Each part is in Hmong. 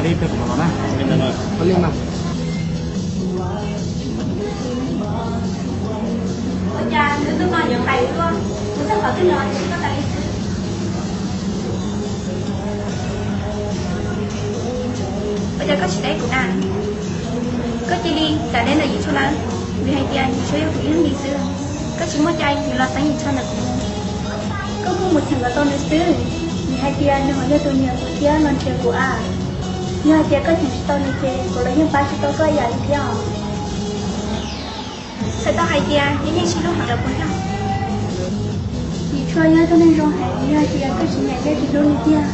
Ua li mas. Ua cas nws tuaj no yuav hais ua luaj, kuv txog qhov twg los nws tsis tau tas li xwb. Ua cas koj tsis teb kuv na? Koj cia li kam teb ntawm Yim Tshuaj lawm, vim hais tias Yim Tshuaj yog kuv ib leej txiv xwb, koj tsis muaj cai yuav los xeeb Yim Tshuaj ntawm kuv. Koj kuj mus txheem kom tau nws xwb, vim hais tias nws ho yog tus nyiam kuv thiab los nrhiav kuv a. Yog hais tias koj txheem tsis tau nws ces kuv los yeej pab tsis tau koj ib yam li thiab os. Txhais tau hais tias nws yeej sib hlub heev los puas yog? Yim Tshuaj yog ib tug neeg zoo heev, yog hais tias koj tsis nyiam thiab tsis hlub nws tiag,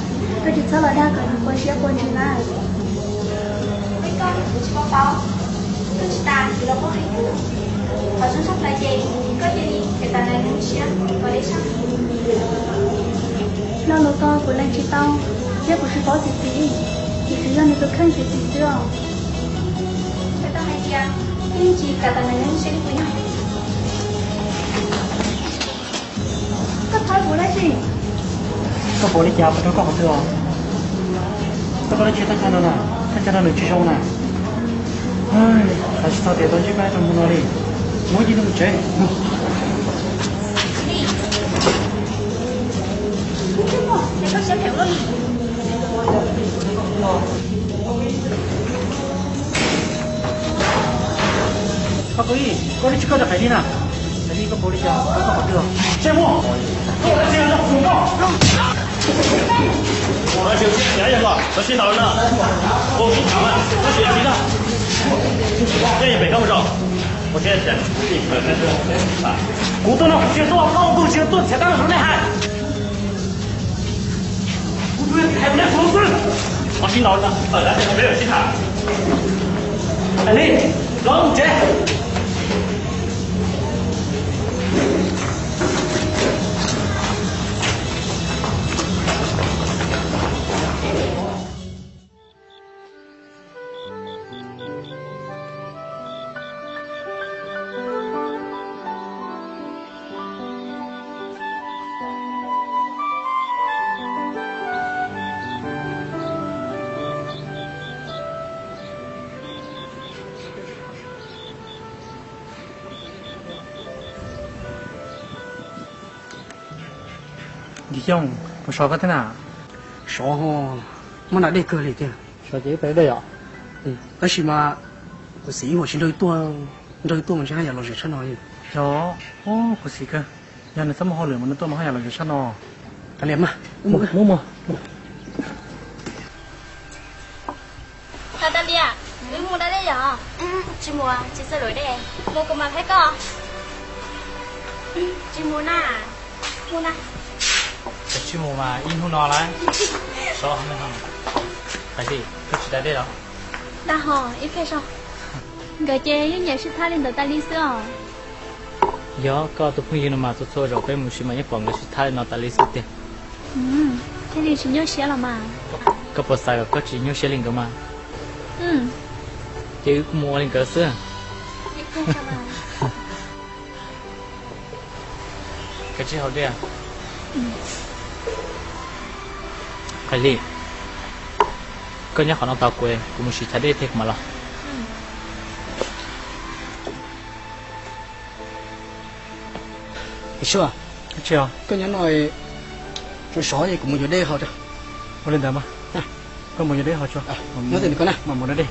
koj tsis txhob los dag kom nws quav siab quav ntsws na. Peb koj kuv tsis paub paub, koj tsis tas tsis los paub hais kuv. Qhov zoo tshaj plaws ces koj cia li khev tas nws lub siab kom deb sab. Lo lus ko kuv lees tsis tau, thiab kuv tsis paub txi txiv, ces tsuas yog nws tus kheej txiv txiv xwb os. Txhais tau hais tias yeej tsis kam tas nws lub siab li puas yog? Koj thov kuv dab tsi? Koj puas li cas, kuv rau koj qhov twg os? Koj tuaj dab tsi thaj chaw no na? Thaj chaw no nws tsis zoo na. Xav tsis txog tias tau ntsib koj rau hmo no li. Muab cij mus tsev. Koj, koj ib, koj li tsis koj rau Qais Lis na. Qais Lis, koj puas li cas, koj qhov twg? Tse Muaj, koj ua dab tsi no, tus no? Ua dab tsi, ua tsis tau na. Ua tsis tau na, koj tsis tau na. Koj yuav pem koj mus rau. Kuv tuaj no kuv tsis tuaj, koj ua kuv tsis tuaj txhia tab mus rau nej hais. Kuv tsuas hais nej kuv xwb. Ua tsis tau na, tawm dab tsi no peb yuav sib tham. Qais Lis, los mus tsev. Yim Xyooj, puas sov koj thiab na? Sov, muaj nra dej kawg li tiag. Sov ces wb pais dej os. Tab sis mas kuv xav ib huam tsis nrog wb tuaj, nrog wb tuaj mas ntshe haj yam lom zem tshaj no li. Yog, kuv xav kawg, yog nws txhob muaj hauj lwm mas nws tuaj mas haj yam lom zem tshaj no. Kav liam mas, wb mus. Natalia, wb mus da dej yom? Tsis mus, tsis txawj luam dej. Mus kuv mam qhaib koj. Tsis mus na. Mus na. Tsis mus mas ib hnub no lawm. Sov, Qais Lis, koj tsis da dej los? Da ho, ib pliag so. Nkawd ces yeej nyiam sib tham li ntawd tas li xwb os. Yog koj tus phooj ywg no mas txhua txhua zaus peb mus ua si mas yeej pom nkawd sib tham li no tas li xwb tiag. Thiaj li tsis nyuaj siab los mas. Koj puas xav kom koj tsis nyuaj siab li nkawd mas? Ces wb kuj mus ua li nkawd xwb. Kav tsij haus dej. Qais Lis, koj nyob qhov no tos kuv, kuv mus siv chav dej thiab kuv mam los. Sua, koj nyob no sov sov es kuv mus yuav dej haus. Ua li ntawd mas, koj mus yuav dej haus tso. Nyob tim ko na, mam mus da dej.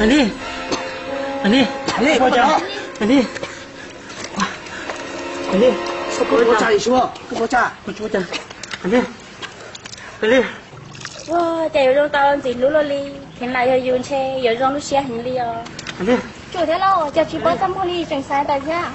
Ais Lis, Ais Lis, Ais Lis, Ais Lis, Ais Lis, Ais Lis, Ais Lis, Ais Lis. Ua cas yuav zoo tau ntxim hlub luaj li, kheev lam yog yus ntshe yuav zoo lub siab heev li os. Tsum thiab lauj, cas tsis paub txaj muag li tseem xav tawm thiab.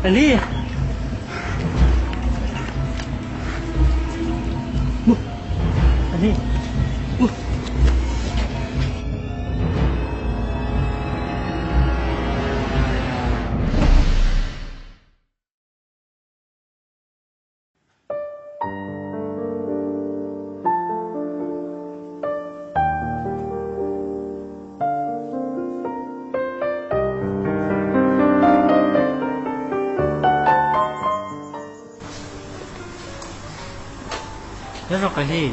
Ais Lis, Ais Lis. Nyob zoo Ais Lis,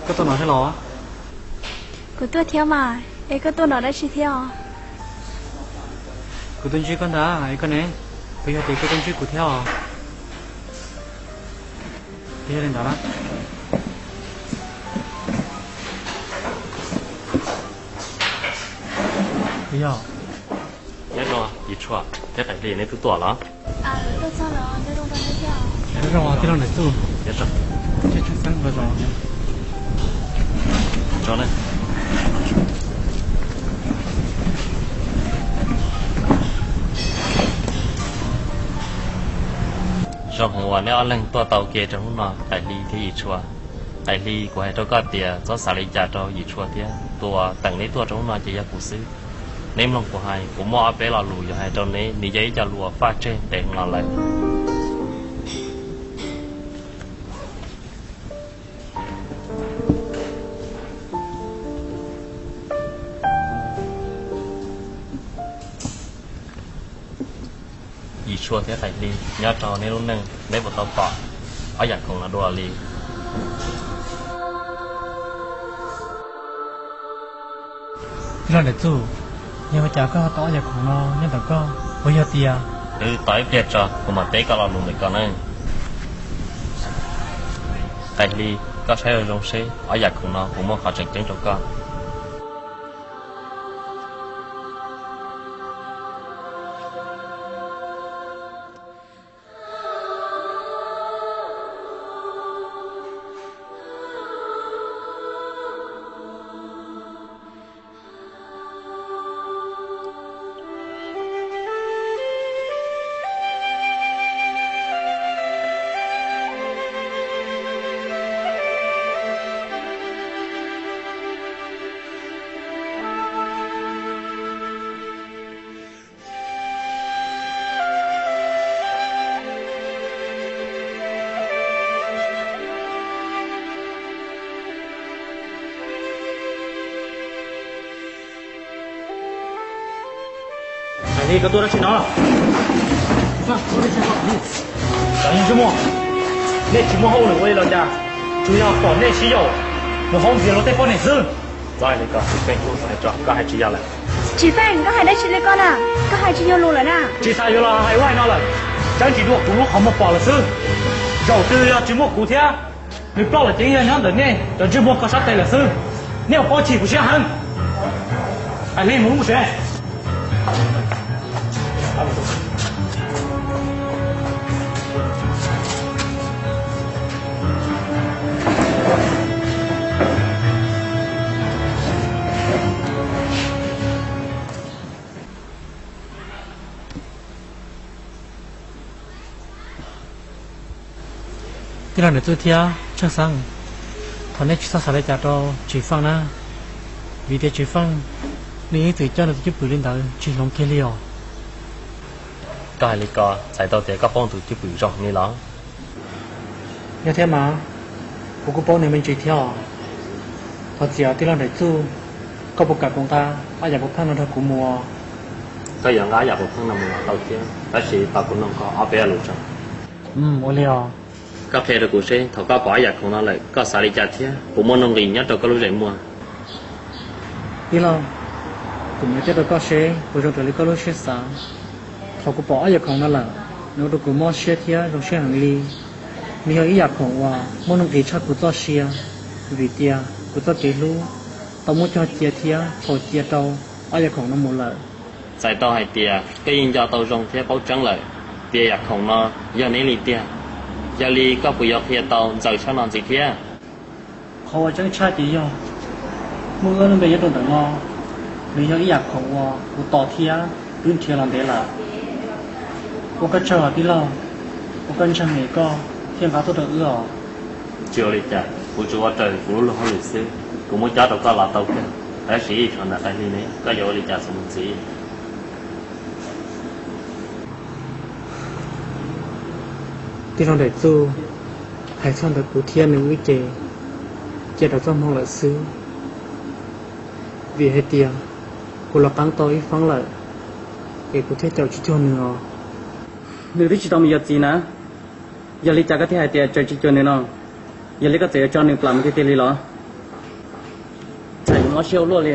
koj tuaj no thiab los? Kuv tuaj thiab mas, es koj tuaj nrog dab tsi thiab os? Kuv tuaj ntsib koj ntag, es koj ne? Puas yog tias koj tuaj ntsib kuv thiab os? Puas yog li ntawd na? Puas yog? Nyob zoo Yim Tshuam thiab Tais Hli, neb twb tuaj los? Nyob zoo tij laug Ntawm Txuj. Nyob zoo. Zoo heev uas neb ob leeg tuaj tau ke rau hnub no, Tais Hli thiab Yim Tshuam. Tais Hli, kuv hais rau koj tias txhob xav li cas rau Yim Tshuam thiab, tus uas teem neb tuaj rau hnub no ces yog kuv xwb. Neb mloog kuv hais, kuv muaj ob peb lo lus yuav hais rau neb, nws yog ib co lus uas faj tseg ntev heev los lawm. Yim Tshuam thiab Tais Hli, nyob rau neb lub neej neb puas tau pom ob yam khoom no dua li? Tij laug Ntawm Txuj, yog ua cas koj ho tau ob yam khoom no nyob ntawm koj, puas yog tias? Wb tos ib pliag tso, kuv mam teb koj lo lus ntawm koj na. Tais Hli, koj saib zoo zoo seb ob yam khoom no puas muaj qhov tseem ceeb rau koj. Koj tuaj dab tsi no? Tsis muaj, nej tsis muaj hauj lwm ua li los cas? Tsuas yog pom nej sib yaum, nws haub ntxias luag tej poj niam xwb. Txhob hais li ko, Tsis Feej, koj hais tsis yog lawm. Tsis Feej, koj hais dab tsi li ko na? Koj hais tsis yog lus lawm na. Tsis tas yuav los hais ua no lawm, tseeb tsis dua kuv lub qhov muag pom lawm xwb. Zaum twg yog tsis muaj kuv thiab, nws ploj lawm ces yog nyob ntawm nej cov ntsej muag koj sab tes lawm xwb. Nej ua paub chim kuv siab heev. Hais li mus lub mus sev. Tij laug Ntawm Txuj thiab Tsheej Xeeb, thov nej tsis txhob xav li cas rau Tsis Feej na, vim tias Tsis Feej nws ib txwm coj nws tus cwj pwm li ntawd tsis hloov kiag li os. Koj hais li ko txhais tau tias koj paub tus cwj pwm zoo li los? Yog thiab mas, kuv kuj paub nws me ntsis thiab os. Thov txim tij laug Ntawm Txuj, koj puas kam kuv nqa ob yam puav pheej no nrog kuv mus? Koj yuav nqa ob yam puav pheej no mus los tau thiab, tab sis thov kuv nug koj ob peb lus tso. Ua li os. Koj qhia rau kuv seb thaum koj pom ob yam khoom no lawm koj xav li cas thiab puas muaj nuj nqis nyob rau koj lub zeem muag? Tij laug, kuv nyiam coj rau koj seb puas zoo raws li koj lub siab xav. Thaum kuv pom ob yam khoom no lawm, nws ua rau kuv mob siab thiab zoo siab heev li. Nws yog ib yam khoom uas muaj nuj nqis tshaj kuv txoj sia, vim tias kuv txoj kev hlub tau muab cog cia thiab txhaum cia rau ob yam khoom no mus lawm. Txhais tau hais tias koj yeej nco tau zoo thiab paub tseeb lawm tias yam khoom no yog neb li tiag. Yog li koj puas yuav qhia tau ntxaws tshaj no ntxiv thiab? Qhov uas tseeb tshaj ces yog muaj wb lub npe nyob rau ntawm no, nws yog ib yam khoom uas kuv tos thiab twb nrhiav los ntev lawm. Ua koj tsaug os tij laug, ua koj ntseeg es koj thiaj nqa tuaj rau wb os. Tsis ua li cas, kuv tsuas ua raws kuv lub luag hauj lwm xwb, kuv muab cob rau koj los tau kawg, tab sis ib tsam ntawm Qaim Hli ne koj yuav ua li cas txuas mus ntxiv? Tij laug Ntawm Txuj, hais txog ntawd kuv thiab nws wb ces cia rau txoj hmoo lawm xwb, vim hais tias kuv los qeeb tau ib feeb lawm es kuv thiaj caum tsis cuag nws os. Nws twb tsis tau mus yuav txiv na, yog li cas koj thiaj hais tias caum tsis cuag nws no? Yog li koj txawm yuav tso nws plam mus tiag tiag li los? Txhais kuv mob siab ua luaj li.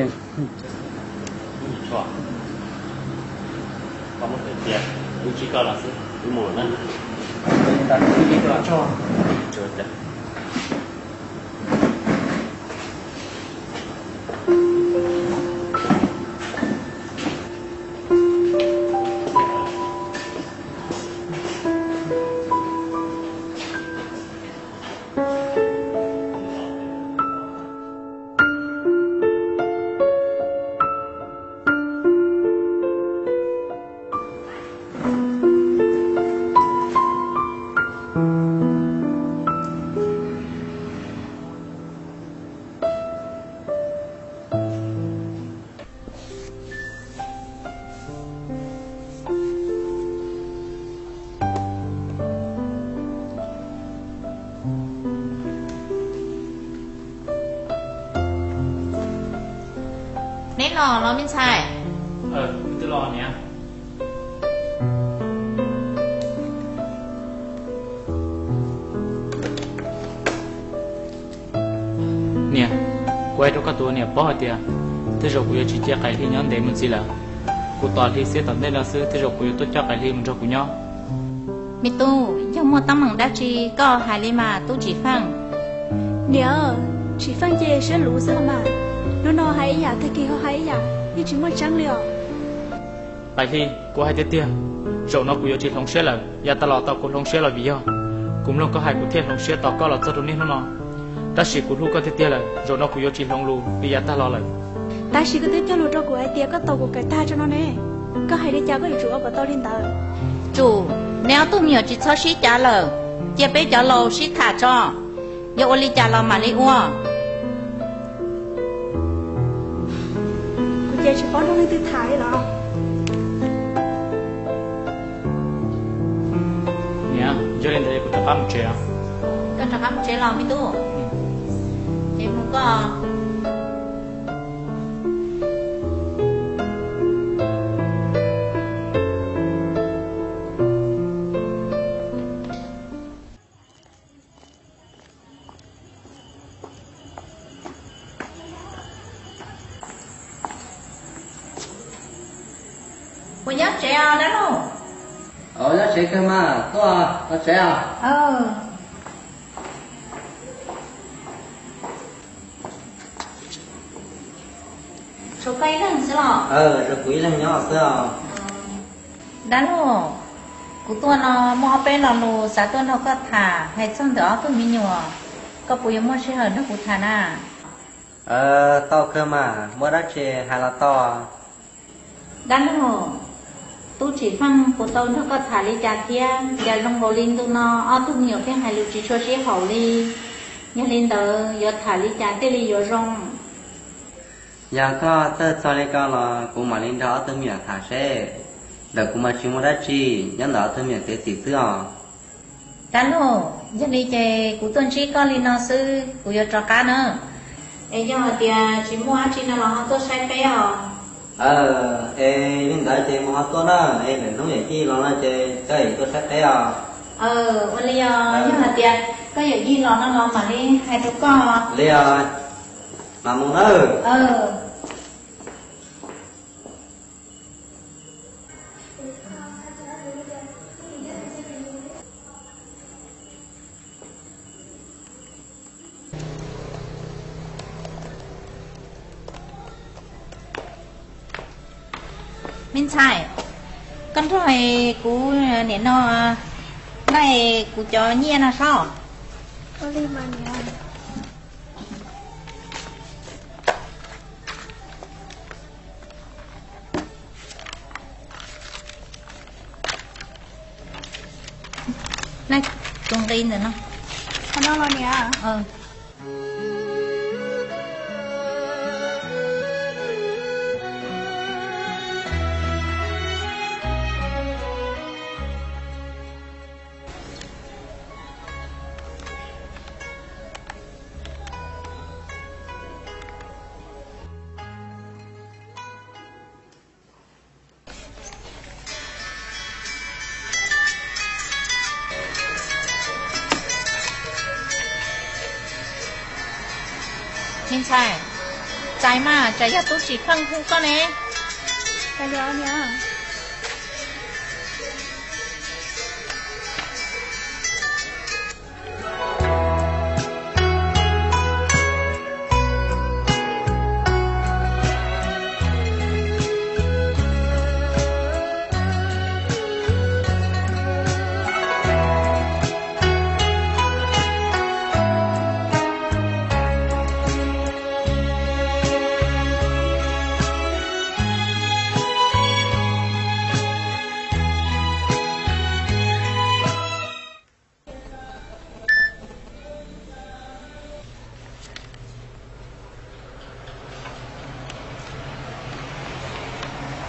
Neb los los me ntxhais? Twb los niam. Niam, kuv hais rau koj tus niam paub hais tias tej zaum kuv yuav tsis cia Qaim Hli nyob ntev mus ntxiv lawm. Kuv tos Hli xiab tom ntej no xwb tej zaum kuv yuav tuaj coj Qaim Hli mus nrog kuv nyob. Me tub, yog muaj teeb meem dab tsi koj hais li mas tub Tsis Feej. Niam, Tsis Feej ces siab luv xwb los mas, hnub no hais ib yam, tag kis ho hais ib yam, yeej tsis muaj tseeb li os. Qaim Hli, kuv hais tiag tiag, zaum no kuv yuav tsis hloov siab lawm. Yav tas los tau kuv hloov siab los vim yog kuv mloog koj hais kuv thiaj hloov siab tos koj los txog rau niaj hnub no. Tab sis kuv hlub koj tiag tiag lawm, zaum no kuv yuav tsis hloov lus li yav tag los lawm. Tab sis koj twb cog lus rau kuv hais tias koj tos kuv kawm tag tso no ne. Koj hais li cas koj yuav tsum ua kom tau li ntawd. Tsum, neb ob tug me nyuam tsis txhob sib cav lawm, cia peb cov laus sib tham tso, yuav ua li cas los mam li ua. Kuv ces tsis paub nrog leej twg tham li los. Niam, yog li ntawd kuv rov qab mus tsev. Koj rov qab mus tsev los me tub. Ces mus koj. Puas nyob tsev os dab laug? Nyob tsev kawg mas, tuaj tsev os. Tshuav koj ib leeg xwb los? Tshuav kuv ib leeg nyob xwb os. Dab laug, kuv tuaj no muaj ob peb lo lus xav tuaj nrog koj tham hais txog ntawm ob tug me nyuam, koj puas yuav muaj sij hawm nrog kuv tham na? Tau kawg mas, muaj dab tsi hais los tau. Dab laug, tub Tsim Feej puas tau nrog koj tham li cas thiab? Cas zoo nkaus li ntu no ob tug me nyuam pheej hais lus tsis tshua sib haum li, yog li ntawd yuav tham li cas thiaj li yuav zoo? Yog koj txawj txog li ko los kuv mam li nrog ob tug me nyuam tham seb, ntawm kuv mas tsis muaj dab tsi, nyob ntawm ob tug me nyuam kev xwm xwb os. Dab laug, yog li ces kuv tuaj ntsib koj li no xwb, kuv yuav rov qab na. Es yog hais tias tsis muaj dab tsi no los ho tuaj saib peb os. Es li ntawd ces mus ho tuaj na, es lwm hnub yawm yij los no ces koj yuav tuaj saib peb os. Ua li os, yog hais tias koj yawm yij los no los mam li hais rau koj. Li os, mam mus nawb. Me ntxhais, koj nrog kuv niam no, no kuv cov nyiaj no saib. Tus nqi ntawm no. Me ntxhais, txais mas, tsam yog tub Tsim Feej hu koj ne.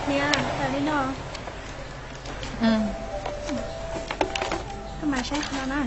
Niam, tawm li no. Koj mam saib qhov no na.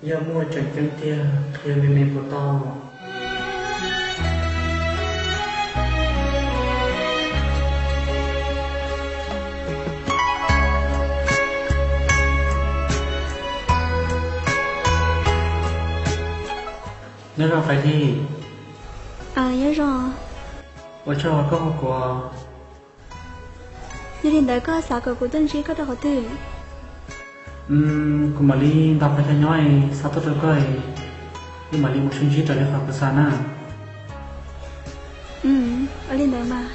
Yog muaj tseem ceeb tiag, qhia me me puas tau? Nyob zoo Fais Hli. Nyob zoo. Ua tsaug koj hu kuv. Yog li ntawd koj xav kom kuv tuaj ntsib koj rau qhov twg? Kuv mam li ntaus pov thawj nyob, xa tuaj rau koj, wb mam li mus sib ntsib raws li qhov kuv xav na. Ua li ntawd mas.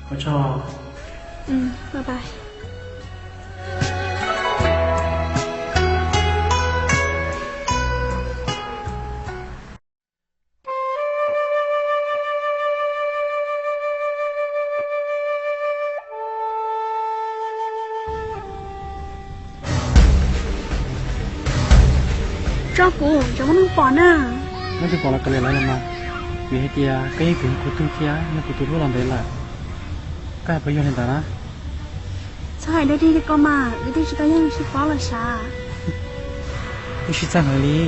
Ua tsaug. Rau kuv, tseem muaj neeg pom na. Muaj neeg pom los kav liam lawv los mas, vim hais tias koj yeej pom kuv tug thiab yog kuv tus hlub los ntev lawm. Koj hais puas yog li ntawd na? Txhob hais dog dig li ko mas, wb twb tsis tau yog sib paub los sav. Wb sib txawj heev li,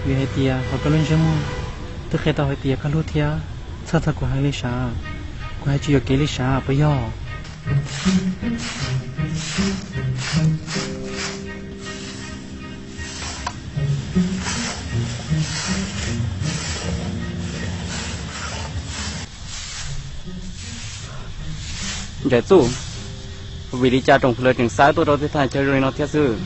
vim hais tias qhov koj lub ntsej muag twb qhia tau hais tias koj hlub thiab txhawj txog kuv heev li sav. Kuv hais tsis yuam kev li sav puas yog? Ntawm Txuj, vim li cas tsoom fwv lawv tseem xa wb tuaj rau tej thaj chaw zoo li no thiab xwb?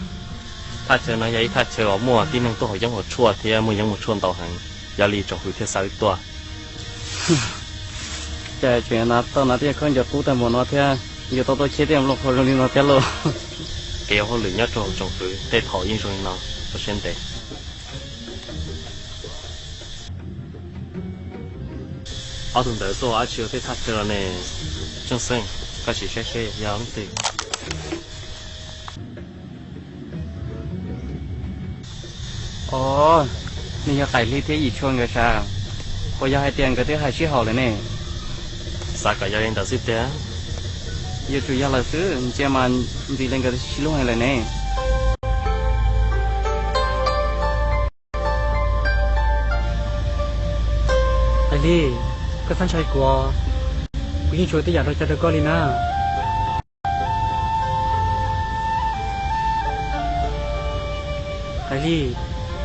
Thaj chaw no yog ib thaj chaw uas muaj tib neeg tuaj haus yeeb haus tshuaj thiab muaj yeeb muaj tshuaj ntau heev, yog li tsoom fwv thiaj xa wb tuaj. Cas tseem hnav tau hnav tej yam khaub ncaws qub tag npaum no thiab yuav tau tuaj cheb tej yam loj hlob zoo li no thiab lauj? Kev ua hauj lwm nyob rau hauv tsoom fwv tej thaum yeej zoo li no, ua siab ntev. Ob tug ntawd tuaj ua dab tsi ua tej thaj chaw no ne? Tsooj Xeeb, koj sim saib seb yog leej twg. Os, nws yog Qaim Hli thiab Yim Tshua nkawd sav? Puas yog hais tias nkawd twb hais sib haum lawm ne? Xav kom yog li ntawd xwb tiag. Yuav tsum yog lawm xwb, ntsia mas ntxim li nkawd sib hlub heev lawm ne. Qaim Hli, koj txhob ntshai kuv, kuv yeej tsis ua tej yam dog dig rau koj li na. Qaim Hli,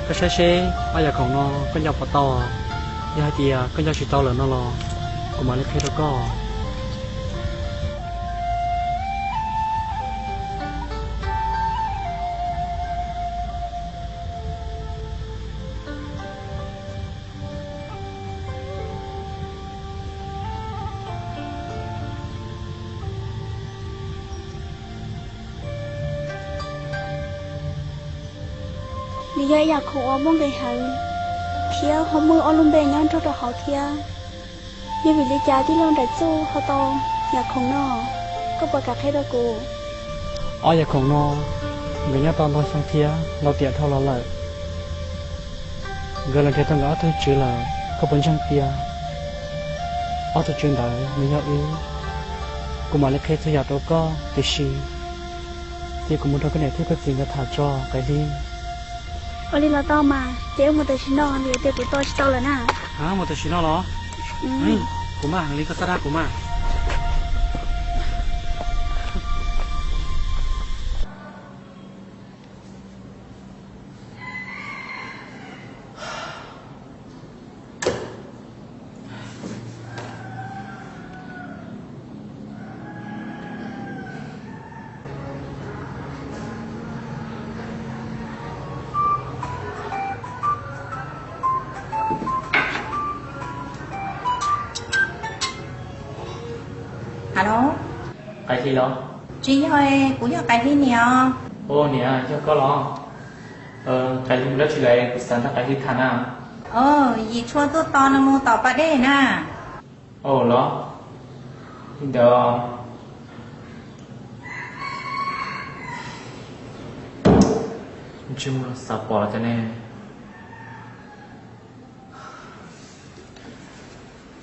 koj saib seb ob yam khoom no koj nco puas tau? Yog hais tias koj nco tsis tau lawm no los kuv mam li qhia rau koj. Nws yog ib yam khoom uas muaj nqis heev thiab ho muaj ob lub npe nyob nrog rau hauv thiab. Yog vim li cas tij laug Nraim Txuj ho tau yam khoom no? Koj puas kam qhia rau kuv? Ob yam khoom no nkawd nyob tau ntau xyoo thiab ntau tiam dhau los lawm. Nkawd los nrhiav tau nkawd ob tug tswv lawm, koj puas ntseeg tias ob tug tswv ntawd nws yog wb? Kuv mam li qhia txhua yam rau koj, tiam sis cia kuv mus nrog koj niam thiab koj txiv nkawd tham tso Qaim Hli. Ua li los tau mas, ces wb mus tam sim no, vim tias kuv tos tsis tau lawm na. Mus tam sim no los? Kuv maj heev li, koj txhob dag kuv mas. Alo. Qaim Hli los? Tsis yog, kuv yog Qaim Hli niam. Ua niam, yog koj los? Qaim Hli mus dab tsi lawm, kuv xav nrog Qaim Hli tham na. Yim Tshua tuaj tos nws mus tom pas dej na. Ua los, li ntawd. Ntsej muag xav pom los cas ne?